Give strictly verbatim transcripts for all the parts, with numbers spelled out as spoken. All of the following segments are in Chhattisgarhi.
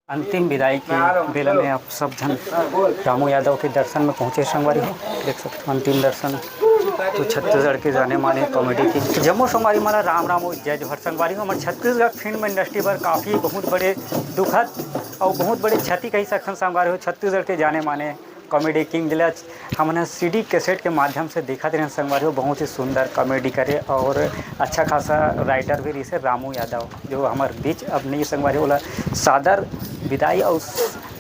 अंतिम विदाई के बेला में आप सब झन रामू यादव के दर्शन में पहुंचे संगवारी हो। देख सकते हो अंतिम दर्शन तो छत्तीसगढ़ के जाने माने कॉमेडी किंग। जम्मो संगवारी मन ला राम राम अउ जय जोहार संगवारी हो। हमर छत्तीसगढ़ फिल्म इंडस्ट्री बर काफ़ी बहुत बड़े दुखद अउ बहुत बड़े क्षति कही सकथन संगवारी हो। छत्तीसगढ़ के जाने माने कॉमेडी किंग जिला हमन ह सीडी कैसेट के माध्यम से देखत रहेन संगवारी हो। बहुत ही सुंदर कॉमेडी करे और अच्छा खासा राइटर भी रहिसे रामू यादव, जो हमर बीच अब नहीं संगवारी हो। ओला सादर विदाई और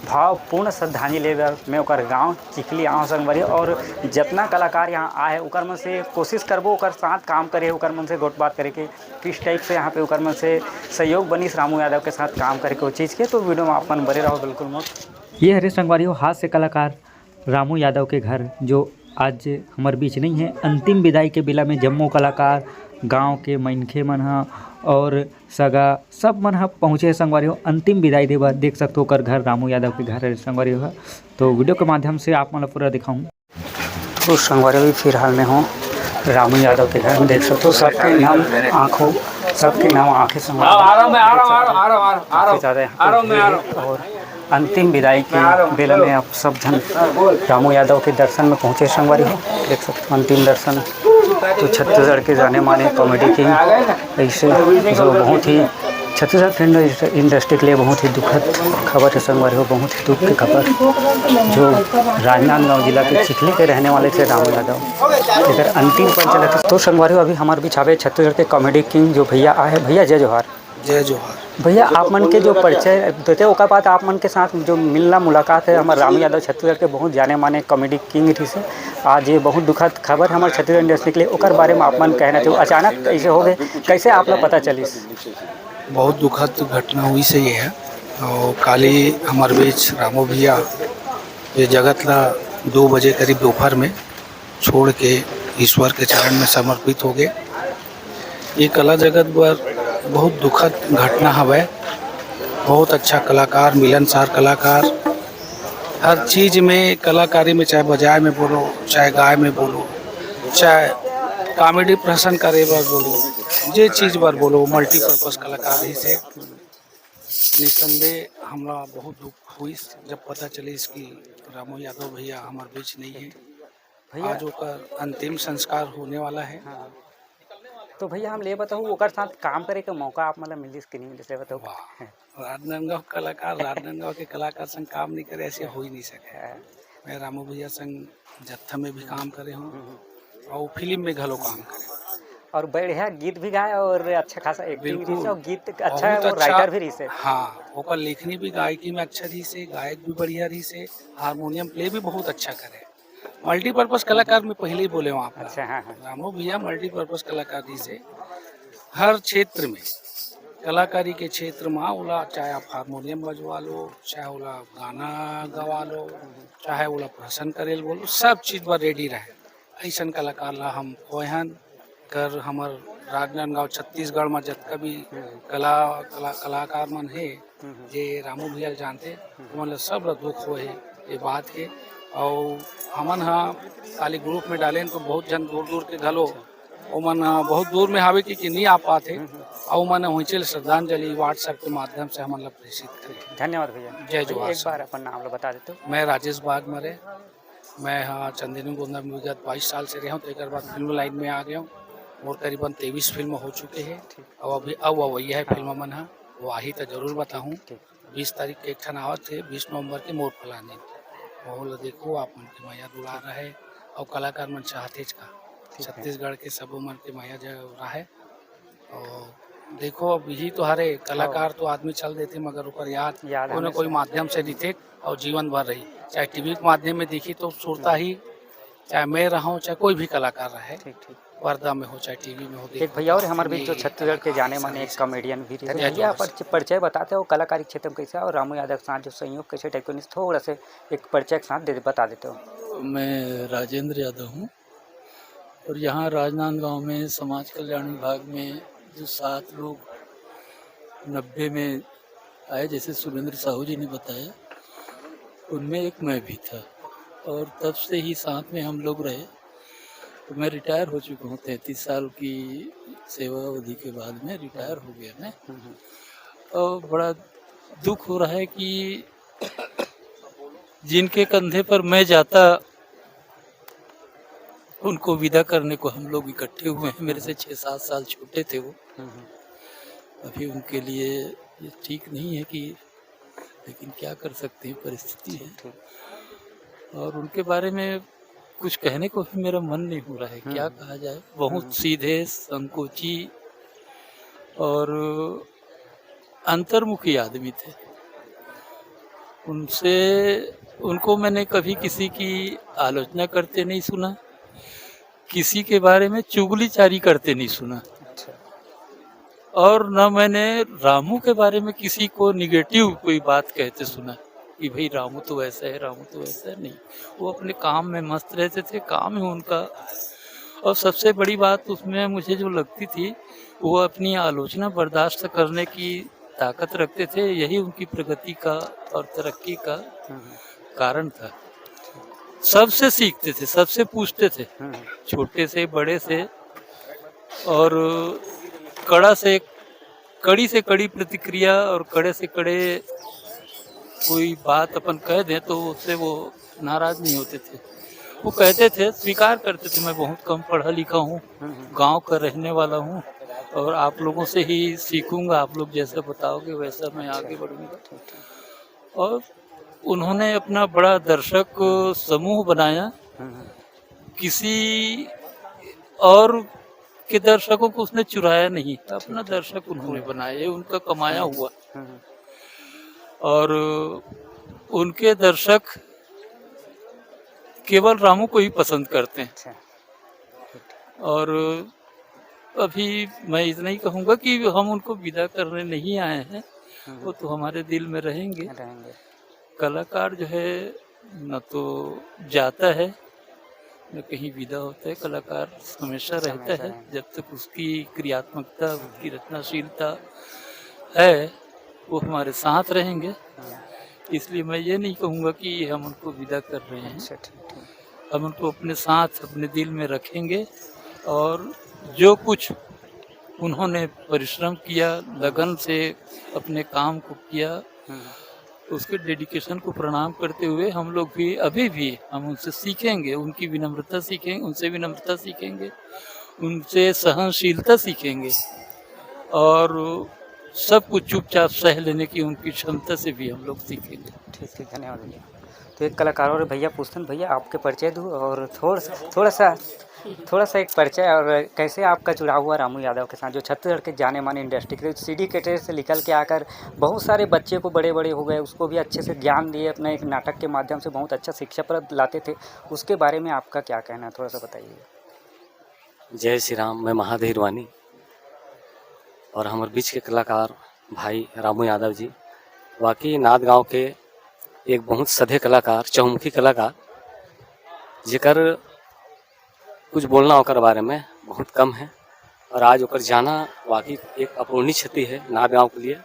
भावपूर्ण श्रद्धांजलि लेवे बर मैं ओकर गांव चिखली आंव संगवारी हो। और जितना कलाकार यहाँ आए हे ओकर मन से कोशिश करबो ओकर साथ काम करे, ओकर मन से गोठ बात करे के किस टाइप से यहाँ पे ओकर मन से सहयोग बनिस रामू यादव के साथ काम करे के, वो चीज़ के। तो वीडियो में आप मन बने रहो बिल्कुल मत। ये हरे संगवारी हो हास्य कलाकार रामू यादव के घर, जो आज हमर बीच नहीं है। अंतिम विदाई के बेला में जम्मो कलाकार, गांव के मनखे मन ह और सगा सब मन ह पहुँचे संगवारी हो अंतिम विदाई दे बर। देख सकते हो ओकर घर रामू यादव के घर है संगवारी हो। तो वीडियो के माध्यम से आप मन ला पूरा दिखाऊँ। तो संगवारी हो फिलहाल में हो रामू यादव के घर में देख सकते हो सबके नाम आंखों सबके नाम आंखें संगवारी हो। आ रहा हूँ, मैं आ रहा हूँ, आ रहा हूँ, आ रहा हूँ, आ रहा हूँ, आ रहा हूँ। काफी ज्यादा यहाँ पे भीड़ है और अंतिम विदाई के बेला में आप सब झन रामू यादव के दर्शन में पहुंचे संगवारी हो। देख सकते हो अंतिम दर्शन तो छत्तीसगढ़ के जाने माने कॉमेडी किंग ऐसे जो बहुत ही छत्तीसगढ़ फिल्म इंडस्ट्री के लिए बहुत ही दुखद खबर है संगवारी हो, बहुत ही दुख की खबर। जो राजनांदगांव जिला के चिखली के रहने वाले थे रामू यादव, इधर अंतिम पल चले थे। तो संगवारी हो अभी हमारे बीच आवे छत्तीसगढ़ के कॉमेडी किंग जो भैया आए हैं। भैया जय जोहार। जय जोहार। भैया आप मन के जो परिचय देते ओकर बाद आप मन के साथ जो मिलना मुलाकात है हमारे रामू यादव छत्तीसगढ़ के बहुत जाने माने कॉमेडी किंग रहिसे। आज ये बहुत दुखद खबर है हमारे छत्तीसगढ़ इंडस्ट्री के लिए, ओकर बारे में आप मन कहना चाहिए अचानक कैसे हो गए, कैसे आप लोग पता चलिस? बहुत दुखद घटना हुई से ये है। और काली हमारे बीच रामू भैया ये जगत ला दो बजे करीब दोपहर में छोड़ के ईश्वर के चरण में समर्पित हो गए। ये कला जगत बर बहुत दुखद घटना हवय। बहुत अच्छा कलाकार, मिलनसार कलाकार, हर चीज में कलाकारी में, चाहे बजाए में बोलो, चाहे गाय में बोलो, चाहे कॉमेडी प्रहसन करे बर बोलो, जे चीज बर बोलो, मल्टीपर्पज कलाकार ही से। निसंदेह हमरा बहुत दुख हुई जब पता चलिस कि रामू यादव भैया हमारे बीच नहीं है। भैया आज ओकर अंतिम संस्कार होने वाला है। हाँ। तो भैया हम ले बताऊँ ओकर साथ काम करे के मौका आप मतलब मिलिस कि नहीं मिलिस, ले बताऊँ। वाह, राजनांदगांव कलाकार, राजनांदगांव के कलाकार संग काम नहीं करे, ऐसे हो ही नहीं सके। हाँ। मैं रामू भैया संग जत्था में भी काम करे हूँ हम्म। और फिल्म में घलो काम करे। और बढ़िया गीत भी गाए और अच्छा खासा एक्टिंग भी बिल्कुल। रहिसे और गीत अच्छा बहुत है, वो अच्छा। राइटर भी रहिसे। हाँ, ओकर लेखनी भी गायकी में अच्छा रहिसे, गायक भी बढ़िया रहिसे, हारमोनियम प्ले भी बहुत अच्छा करे। मल्टीपर्पज कलाकार में पहले ही बोले हूँ आप। अच्छा, हाँ, हाँ। रामू भैया मल्टीपर्पज कलाकार रहिसे। हर क्षेत्र में, कलाकारी के क्षेत्र में ओला, चाहे आप हारमोनियम बजवा लो, चाहे ओला गाना गवा लो, चाहे ओला प्रहसन करे ल बोलो, सब चीज बर रेडी रहे। ऐसन कलाकार ला हम खोए हन। कर हमर राजनांदगांव छत्तीसगढ़ में जतका भी कला, कला, कलाकार मन हे, जे रामू भैया ल जानथे, ओमन ल सब ल दुख होए हे ये बात के। अउ हमन ह खाली ग्रुप में डालेन तो बहुत झन दूर दूर के घलो ओमन ह बहुत दूर में हावे कि, कि नहीं आ पात हे। अउ ओमन ह उहिंचे ल श्रद्धांजलि WhatsApp के माध्यम से हमन ल प्रेषित करे। धन्यवाद भैया। जय जोहार एक सर। बार अपन नाम ल बता देते हो। मैं राजेश बागमरे, मैं ह चंदेनी गोंदा में विगत बाईस साल से रहे हूँ, तो एक बार फिल्म लाइन में आ गया हूँ। मोर करीबन तेईस फिल्म हो चुके हैं। ठीक। अब अभी अब अवैया है फिल्म मन ह, वो आही तो जरूर बताहूँ। ठीक। बीस तारीख के एक ठन आवत है, बीस नवंबर के मोर फलानी, वो ल देखो, आप मन के मया दुलार रहे और कलाकार मन चाहते का ठीक है। छत्तीसगढ़ के सबो मन के मया जो रहे। और देखो, अब यही तो हरे, कलाकार हाँ। तो आदमी चल देते, मगर ओकर याद याद कोई ना हमेशा। कोई माध्यम से दिखे और जीवन भर रही। चाहे टीवी के माध्यम में देखी तो सुरता ही, चाहे मैं रहूं, चाहे कोई भी कलाकार रहे, ठीक, ठीक। पर्दा में हो, चाहे टीवी में हो, एक देखो भैया और तो हमारे बीच जो आदमी छत्तीसगढ़ के कलाकार जाने ऐसा माने एक नहीं कॉमेडियन भी रहे। धन्यवाद। भैया, आप परिचय, परिचय बताते हो कलाकारी क्षेत्र में कैसे और रामू यादव के साथ जो संयोग कैसे टाइप का, थोड़ा से एक परिचय के साथ दे, बता देते हो। मैं राजेंद्र यादव हूँ। और यहाँ राजनांदगांव में समाज कल्याण विभाग में जो सात लोग नब्बे में आए, जैसे सुरेंद्र साहू जी ने बताया, उनमें एक मैं भी था। और तब से ही साथ में हम लोग रहे। तो मैं रिटायर हो चुका हूँ, तैंतीस साल की सेवा अवधि के बाद में रिटायर हो गया मैं। हम्म, हम्म। और बड़ा दुख हो रहा है कि जिनके कंधे पर मैं जाता, उनको विदा करने को हम लोग इकट्ठे हुए हैं। मेरे से छः सात साल छोटे थे वो। अभी उनके लिए ये ठीक नहीं है कि, लेकिन क्या कर सकते हैं, परिस्थिति है। और उनके बारे में कुछ कहने को भी मेरा मन नहीं हो रहा है। क्या कहा जाए, बहुत सीधे, संकोची और अंतर्मुखी आदमी थे। उनसे उनको मैंने कभी किसी की आलोचना करते नहीं सुना, किसी के बारे में चुगलीचारी करते नहीं सुना। और न मैंने रामू के बारे में किसी को निगेटिव कोई बात कहते सुना कि भाई रामू तो ऐसा है, रामू तो ऐसा है, नहीं। वो अपने काम में मस्त रहते थे, काम ही उनका। और सबसे बड़ी बात उसमें मुझे जो लगती थी, वो अपनी आलोचना बर्दाश्त करने की ताकत रखते थे। यही उनकी प्रगति का और तरक्की का कारण था। सबसे सीखते थे, सबसे पूछते थे, छोटे से, बड़े से। और कड़ा से, कड़ी से कड़ी प्रतिक्रिया और कड़े से कड़े कोई बात अपन कह दें तो उससे वो नाराज नहीं होते थे। वो कहते थे, स्वीकार करते थे, मैं बहुत कम पढ़ा लिखा हूँ, गांव का रहने वाला हूँ और आप लोगों से ही सीखूंगा, आप लोग जैसा बताओगे वैसा मैं आगे बढ़ूंगा। और उन्होंने अपना बड़ा दर्शक समूह बनाया। किसी और के दर्शकों को उसने चुराया नहीं, अपना दर्शक उन्होंने बनाया, ये उनका कमाया हुआ। और उनके दर्शक केवल रामू को ही पसंद करते हैं। और अभी मैं इतना ही कहूँगा कि हम उनको विदा करने नहीं आए हैं, वो तो हमारे दिल में रहेंगे। रहेंगे। कलाकार जो है, न तो जाता है, न कहीं विदा होता है। कलाकार हमेशा रहता है। जब तक उसकी क्रियात्मकता, उसकी रचनाशीलता है, वो हमारे साथ रहेंगे। इसलिए मैं ये नहीं कहूँगा कि हम उनको विदा कर रहे हैं। अच्छा, ठीक, ठीक। हम उनको अपने साथ, अपने दिल में रखेंगे और जो कुछ उन्होंने परिश्रम किया, लगन से अपने काम को किया, उसके डेडिकेशन को प्रणाम करते हुए हम लोग भी, अभी भी हम उनसे सीखेंगे, उनकी विनम्रता सीखेंगे, उनसे विनम्रता सीखेंगे, उनसे सहनशीलता सीखेंगे और सब कुछ चुपचाप सह लेने की उनकी क्षमता से भी हम लोग सीखेंगे। ठीक, ठीक, धन्यवाद भैया। तो एक कलाकार और भैया पूछते हैं, भैया आपके परिचय दो और थोड़ा सा, थोड़ा सा, थोड़ा सा एक परिचय और कैसे आपका जुड़ाव हुआ रामू यादव के साथ, जो छत्तीसगढ़ के जाने माने इंडस्ट्री के सीडी कैसेट से निकल के आकर बहुत सारे बच्चे को बड़े बड़े हो गए, उसको भी अच्छे से ज्ञान दिए, अपने एक नाटक के माध्यम से बहुत अच्छा शिक्षाप्रद लाते थे, उसके बारे में आपका क्या कहना है, थोड़ा सा बताइए। जय श्री राम, मैं महादेव हिरवानी और हमर बीच के कलाकार भाई रामू यादव जी, वाकई नांदगांव के एक बहुत सधे कलाकार, चहुमुखी कलाकार, जेकर कुछ बोलना ओकर बारे में बहुत कम है और आज ओकर जाना वाकई एक अपूर्णीय क्षति है नांदगांव के लिए।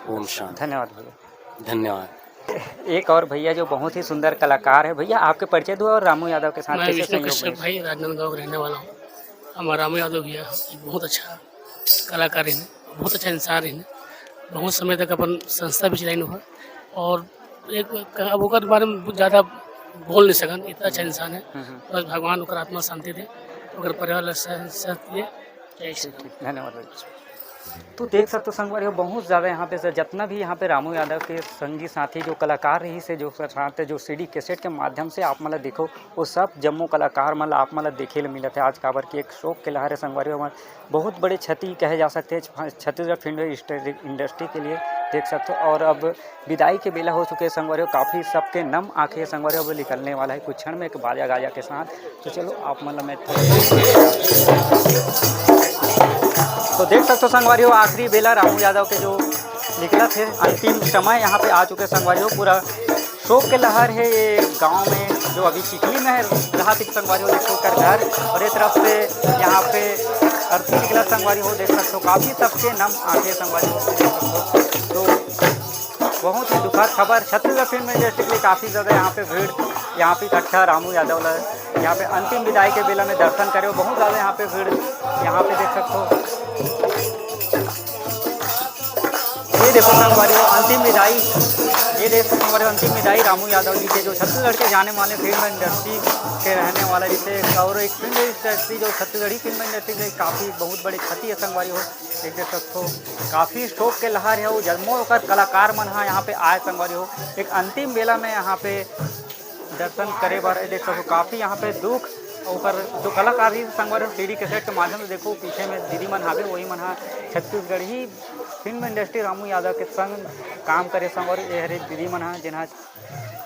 ओम शांति। धन्यवाद भैया। धन्यवाद। एक और भैया जो बहुत ही सुंदर कलाकार है, भैया आपके परिचय दो और रामू यादव के साथ मैं कैसे विष्णु संयोग कश्यप बना? भाई, राजनांदगांव का रहने वाला हूँ। हमारा रामू यादव भैया एक बहुत अच्छा कलाकार है, बहुत अच्छा इंसान है, बहुत समय तक अपन संस्था भी चलाइन हुआ और एक, अब ओकर बारे में ज़्यादा बोल नहीं सकन, इतना अच्छा इंसान है। बस भगवान ओकर आत्मा शांति दे, ओकर परिवार ला स-, स-, दे। जय श्री राम। धन्यवाद भैया। तो देख सकते हो संगवारी हो, बहुत ज़्यादा यहाँ पे से जितना भी यहाँ पे रामू यादव के संगी साथी जो कलाकार रहिस हे, जो साथ जो सीडी कैसेट के माध्यम से आप मन ला देखो, वो सब जम्मो कलाकार मन ला आप मन ला देखे ले मिलत हे आज, काबर कि एक शोक के लहर हे संगवारी हो, बहुत बड़े क्षति कहे जा सकते हैं छ-, छत्तीसगढ़ फिल्म इंडस्ट्री, इंडस्ट्री के लिए देख सकते हो। और अब विदाई के बेला हो चुके हैं संगवारी हो, काफ़ी सबके नम आंखे संगवारी हो, अब निकलने वाला है कुछ क्षण में एक बाजा गाजा के साथ। तो चलो आप मन ला मैं तो देख सकते हो संगवारी हो, आखिरी बेला रामू यादव के जो निकलत हे, अंतिम समय यहाँ पे आ चुके संगवारी हो। पूरा शोक के लहर है ये गांव में, जो अभी चिखली में है। यहाँ तक संगवारी हो देखो कर घर, और ये तरफ से यहाँ पे अर्थी निकला संगवारी हो देख सकते हो, काफ़ी सबके नम आंखे संगवारी हो देख सकते हो। तो बहुत ही दुखद खबर, छत्तीसगढ़ फिल्म इंडस्ट्री के लिए काफ़ी ज़्यादा यहाँ पे भीड़, यहाँ पे इकट्ठा रामू यादव ला यहाँ पे अंतिम विदाई के बेला में दर्शन करे, बहुत ज़्यादा यहाँ पे भीड़, यहाँ पे देख सकते हो। ये देखो संगवारी हो, अंतिम विदाई, ये देखो संगवारी हो, अंतिम विदाई रामू यादव जी के, जो छत्तीसगढ़ के जाने माने फिल्म इंडस्ट्री के रहने वाला, जिसे और एक फिल्म इंडस्ट्री, जो छत्तीसगढ़ी फिल्म इंडस्ट्री के काफ़ी बहुत बड़े क्षति है संगवारी हो। एक देख सकते हो, काफ़ी शोक के लहर है, वो जम्मो ओकर कलाकार मन हा यहाँ पे आए संगवारी हो। एक अंतिम बेला में यहाँ पे दर्शन करे बर, ये देख सकते हो, काफ़ी यहाँ पे दुख, ओकर जो कलाकार ही संगवारी हो, सीडी कैसेट के माध्यम से देखो, पीछे में दीदी मन हावे, वही मन हा छत्तीसगढ़ी फिल्म इंडस्ट्री रामू यादव के संग काम करे संगवारी। ये हरे दीदी मन हा, जिन्हा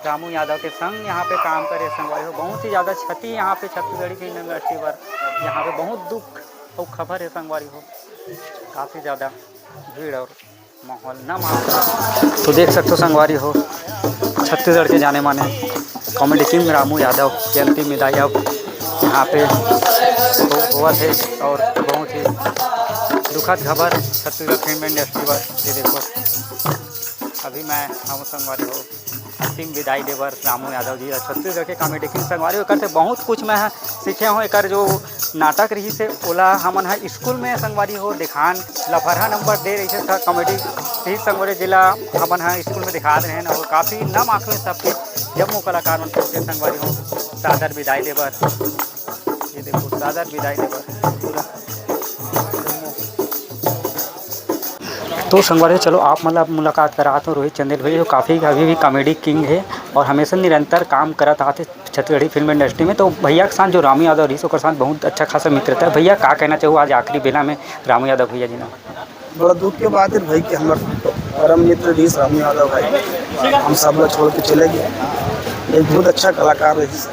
रामू यादव के संग यहाँ पे काम करे संगवारी हो। बहुत ही ज़्यादा क्षति यहाँ पे छत्तीसगढ़ी फिल्म इंडस्ट्री पर, यहाँ पे बहुत दुख और खबर है संगवारी हो, काफ़ी ज़्यादा भीड़ और माहौल ना माहौल। तो देख सकते हो संगवारी हो, छत्तीसगढ़ के जाने माने कॉमेडी किंग रामू यादव के अंतिम विदाई अब यहाँ पे हो-, हुआ थे और बहुत ही दुखद खबर छत्तीसगढ़ फिल्म इंडस्ट्री पर। ये देखो, अभी मैं हम संगवारी हो अंतिम विदाई देबर रामू यादव जी ला छत्तीसगढ़ के कॉमेडी किंग संगवारी हो। एकर से बहुत कुछ मैं सीखे हूँ। एकर जो नाटक रही से ओला हमन ह स्कूल में संगवारी हो देखान, लफरहा नंबर दे रही से कॉमेडी रही संगवारी, जिला हमन ह स्कूल में दिखा दे रहे हैं और काफ़ी नाम आँख में सबके जब वो कलाकार मन पहुँचे संगवारी हो सादर विदाई देबर। ये देखो, सादर विदाई देबर पूरा। तो संगवारी हो, चलो आप मन ला मुलाकात करात हो रोहित चंदेल भैया, जो काफ़ी अभी भी कॉमेडी किंग है और हमेशा निरंतर काम करत आते छत्तीसगढ़ी फिल्म इंडस्ट्री में। तो भैया के साथ जो रामू यादव रहीस, ओकर साथ बहुत अच्छा खासा मित्रता है। भैया, का कहना चाहू आज आखिरी बेला में रामू यादव भैया जी ना? बड़ा दुख के बात है भाई कि हमर परम मित्र रहीस रामू यादव भाई, हम सब ला छोड़ के चले गए। एक बहुत अच्छा कलाकार रहीस,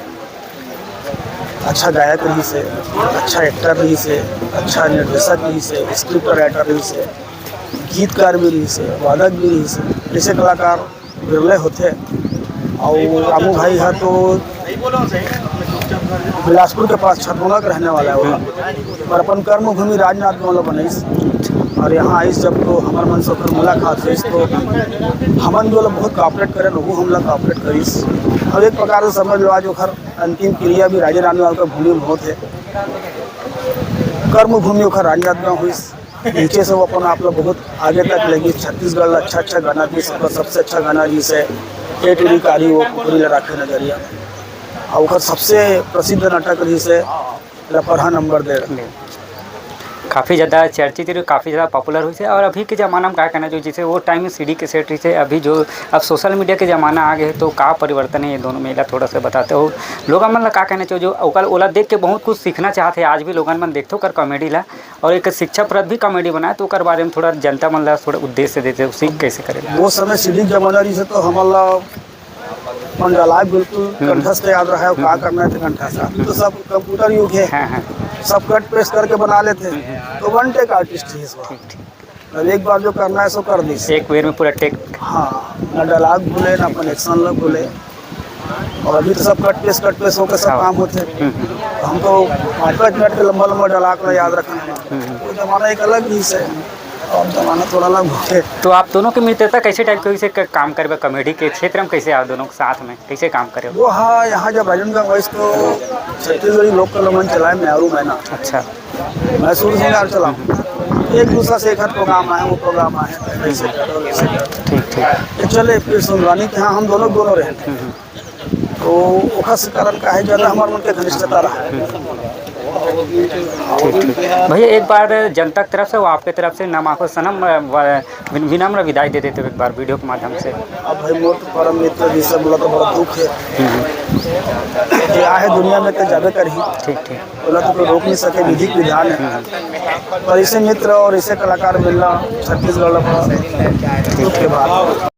अच्छा गायक रहीस, अच्छा एक्टर रहीस, अच्छा निर्देशक रहीस, स्क्रिप्ट राइटर रहीस, गीतकार भी रहीस, वादक भी रहीस। ऐसे कलाकार बिरले होथे। और रामू भाई है तो बिलासपुर के पास छतमोला के रहने वाला है वो, पर अपन कर्म भूमि राजनांदगांव ला बनाइस। और यहाँ आइस जब तो हमर मन से ओकर मुलाकात होइस तो हमन जो ला बहुत कॉपरेट करे, वो हमला कॉपरेट करिस। अब एक प्रकार से समझ लो, आज ओकर अंतिम क्रिया भी राजनांदगांव के भूमि में होत है। कर्म भूमि ओकर राजनांदगांव होइस। नीचे से वो अपन आप लोग बहुत आगे तक लेगी, छत्तीसगढ़ ला अच्छा अच्छा गाना दी, सबका सबसे अच्छा गाना रहीस हे ए टीडी कारी वो कुकुरी ला राखे नजरिया। और ओकर सबसे प्रसिद्ध नाटक रहीस हे लपरहा नंबर डेढ़। काफ़ी ज़्यादा चर्चित रही, काफ़ी ज़्यादा पॉपुलर हुई थे। और अभी के ज़माना में का कहना चाहिए, जैसे वो टाइम में सीडी कैसेट रही थे, अभी जो अब सोशल मीडिया के ज़माना आ गए, तो का परिवर्तन है ये दोनों में, एला थोड़ा सा बताते हो। लोगन मन ला का कहना चाहिए, जो ओकर ओला देख के बहुत कुछ सीखना चाहते हैं, आज भी लोगन मन देखते ओकर कॉमेडी ला, और एक शिक्षाप्रद भी कॉमेडी बनाए, तो ओकर बारे में थोड़ा जनता मन ला थोड़ा उद्देश्य देते हो, सीख कैसे करे? वो समय सीडी के जमाना रही से तो हमन ला अपन डायलॉग बिल्कुल हम्म। कंठस्थ याद रहा है, का हम्म। करना है तो कंठस्थ। अभी तो सब कंप्यूटर युग है, हाँ, हाँ। सब कट पेस्ट करके बना लेते हैं, हम्म। तो वन टेक आर्टिस्ट ही इस बार। ठीक, ठीक। अब एक बार जो करना है सो कर दी। एक बेर में पूरा टेक। हाँ, ना डायलॉग भूले, ना अपन एक्शन ला भूले। और अभी तो सब कट पेस्ट, कट पेस्ट होकर सब हाँ। काम होते हैं। हम्म, हम्म। हम तो पाँच पाँच मिनट के लंबा लंबा डायलॉग ला याद रखना है। हम्म, हम्म। वो जमाना एक अलग ही से, और जमाना थोड़ा अलग हो गया। तो आप दोनों की मित्रता कैसे टाइप के, कैसे क-, काम करबे, कॉमेडी के क्षेत्र में कैसे आप दोनों के साथ में कैसे काम करे? वो हाँ, यहाँ जब राजनांदगांव आइस तो छत्तीसगढ़ी लोक कला मंच चलाए, म्यारू मैना। अच्छा। मैसूर सिंगार चला। एक दूसरा से एक आध प्रोग्राम आए, वो प्रोग्राम आए, ऐसे कर, वैसे कर। ठीक, ठीक। ये चले, फिर सुंदरानी के यहाँ हम दोनों, दोनों रहे। हम्म, हम्म। तो ओखर से कारण का है, ज़्यादा हमारे मन के घनिष्ठता रहा। ठीक, ठीक। भैया, एक बार जनता के तरफ से, वो आपके तरफ से नम आखो सनम, अ, व-, विन-, विनम्र विदाई दे देते हो एक बार वीडियो के माध्यम से। अब भाई, मोर तो परम मित्र जी से बोला तो बड़ा दुख है। हम्म। जे आहे दुनिया में तो जाबे करही। ठीक, ठीक। बोला तो कोई रोक नहीं सके, विधि के विधान है। हम्म। पर ऐसे मित्र और ऐसे कलाकार मिलना छत्तीसगढ़ का दुख के बात।